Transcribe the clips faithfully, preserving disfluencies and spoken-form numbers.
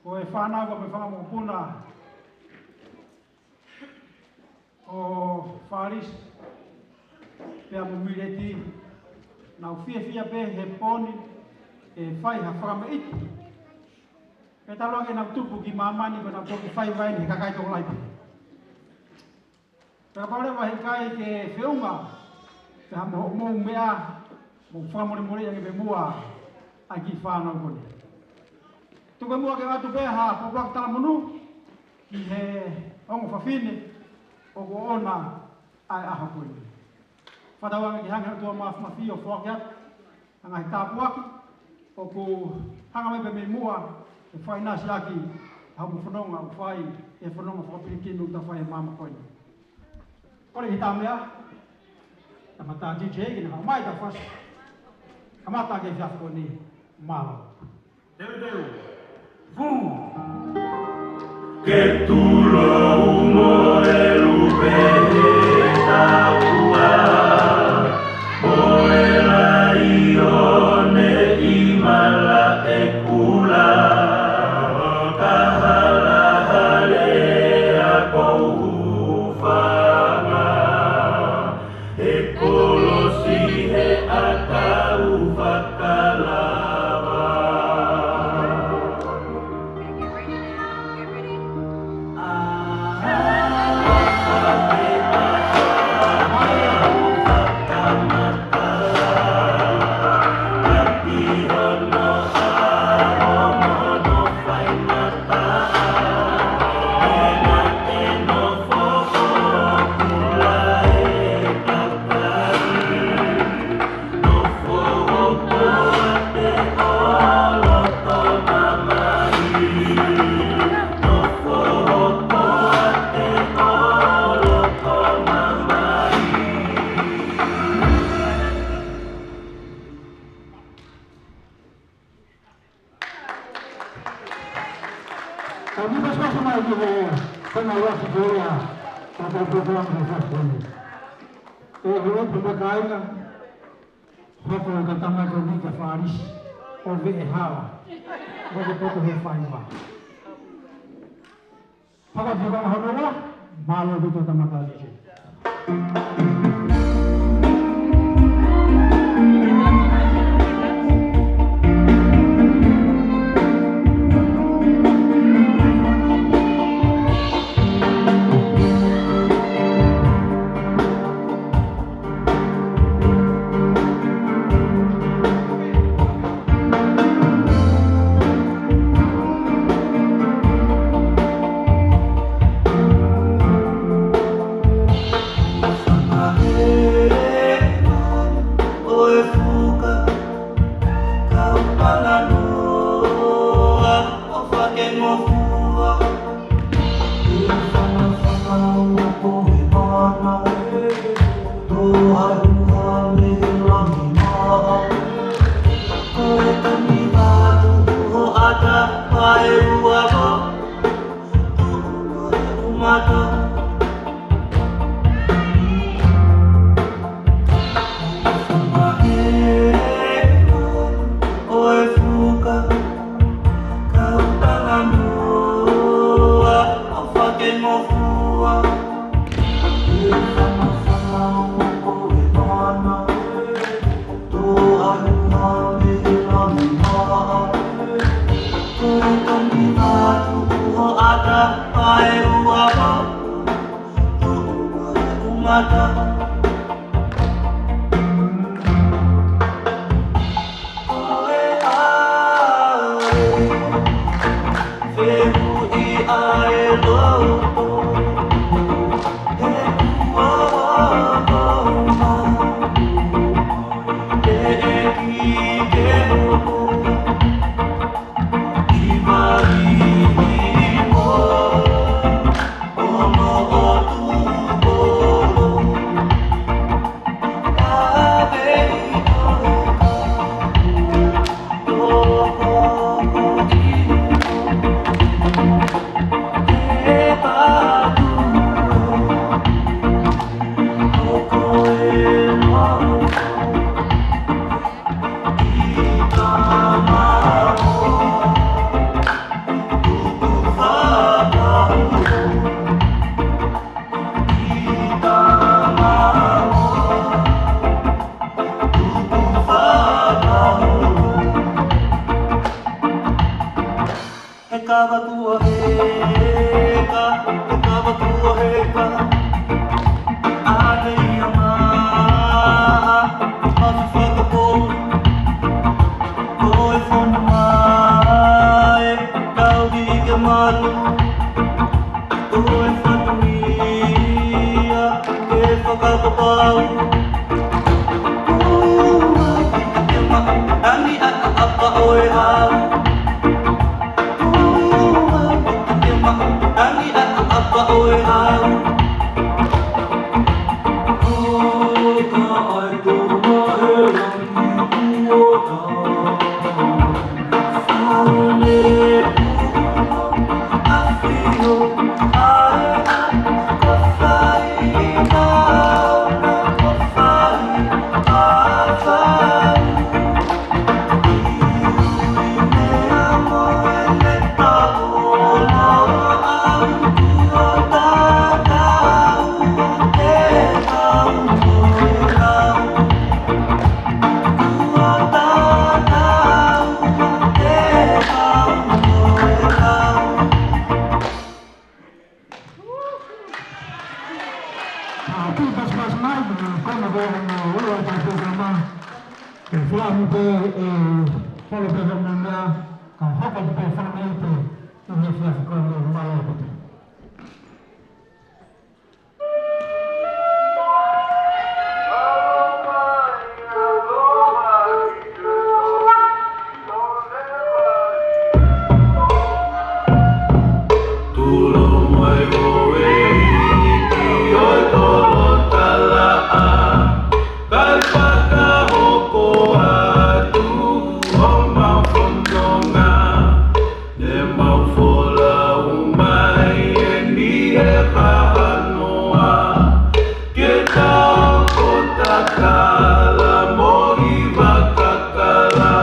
Ko e fānau mo e fanga mokopuna ʻo Falisi pea mo Mileti, nau fiefia pē he pō ni ʻe fai ha fakameʻite. Pea talu ange ʻenau tupu ki māmani, ko ʻenau toki faiva eni he kakai tokolahi pē. Pea kapau leva he ʻikai ke feʻunga pē ha mo-, mou meʻa, mou fakamolemoleʻi ange pē muʻa ʻa e kiʻi fānau ko eni. Tuku muʻa ke ʻoatu pē ha pōpoaki talamonū ki he ongo fafine ʻoku ʻoʻona ʻa e ʻaho ko eni. Fakatauange ke hanga ʻe he ʻOtua Māfimafi ʻo foaki atu ʻa e ngaahi tāpuaki ʻoku hanga mai pē mei muʻa ʻe fakaʻinasi ʻaki ʻa e hoʻomou fononga ʻoku fai, ʻa e fononga fakapilikimi ʻoku tau fai he māmani ko eni. Kole ki he tama meʻa, tama tā DJ ke ne haʻu mai ʻo fasi. Kamata ʻaki e efiafi ko eni, mālō. Teuteu. Fū. Ke tulou mo e lupe he taua, mo e laione ʻi malaʻekula, ka halahalea kou hūfanga. He kolosi he ʻakau fakalava. Ka mi pasi pasi mai ki he, ko e ngaahi ʻaho ko ia, ka tau pōpoaki he efiafi ko eni. ʻE, ʻe, ʻe, pea kāinga, hoko e tama ko eni kia Falisi, ʻo veʻe hala, ʻo ke poto he faiva. Haka fika hono ua, mālō ʻaupito tama tā DJ. He kava kuo heka, he kava kuo heka. ʻA e ia mā, mafu fakapō. Ko e fonua ē, kau ki ke malu. Ko e fatongia ke fakapapau. Ua, ke maʻu, tangi ʻataʻapa ʻo e hau. ʻA, tū pasipasi mai, ko na ko na ua ta pēkama. E flamu pē, e, holo pē ko na, ka hoko pē fānau pē, ʻi he flamu ko na mālō pē. Ne mau folau mai eni he kaha noa, ke tau ko takala mo hiva kakala.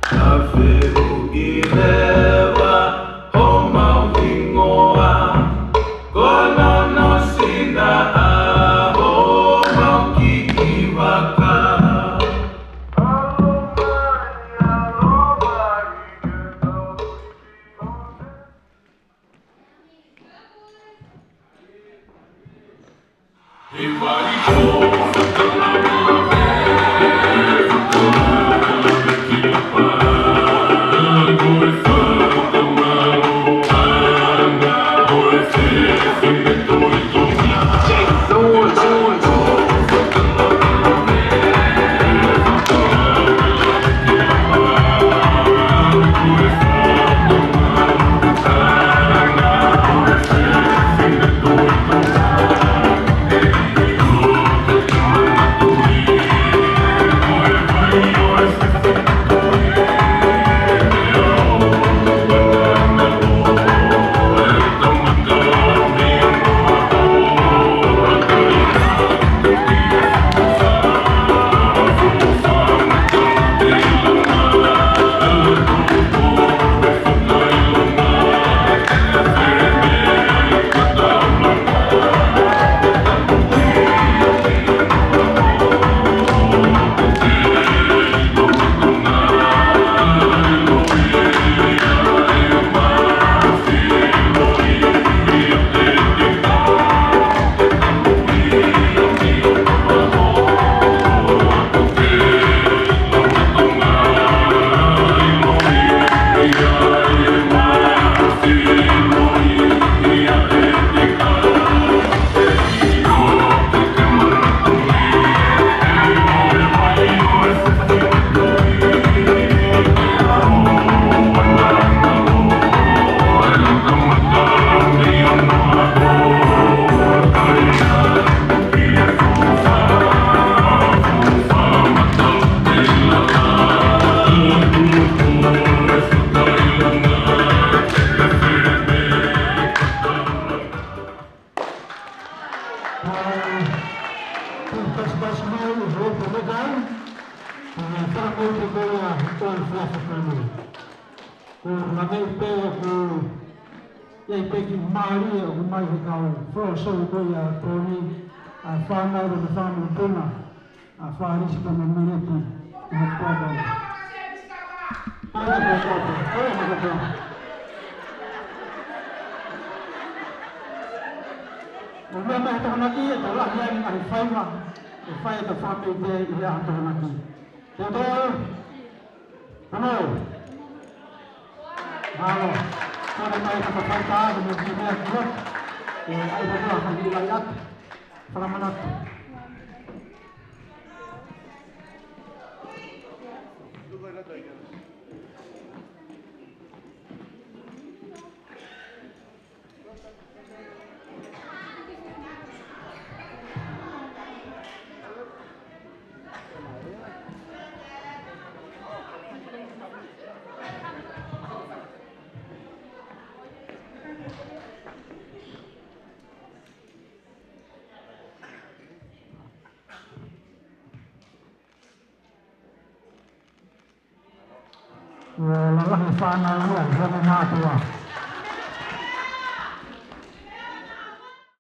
Ka fehuʻi leva homau hingoa, ko Nonosina ʻa homau kiʻi vaka. Tū pasipasi mai, ʻo Hopo Mekai, ʻa e fānau ko ia ʻo e Flafa Family. Ko e lanei pē ʻoku ʻi ai pē kiʻi mālie ʻoku ʻomai he kau floor show ko ia Tony, ʻa e fānau ʻo e fānau tuna, ʻa Fālisi pea mo Meleti, ʻi he kuata. ʻAi, ʻai, ʻai, ʻai, ʻai, ʻai. ʻOmai mai he Tokonaki, ʻe tau lahi ai e ngaahi faiva ʻe fai ʻe he Tokonaki ʻi he ʻaho Tokonaki. Te tau, come on. Mālō. Kole mai e kau faitā, ko e meʻa ki he ʻaho. ʻE, ʻai ko e kau faitā atu. Fakamanatu. ʻO lalahi e fānau ia, he mo mātuʻa.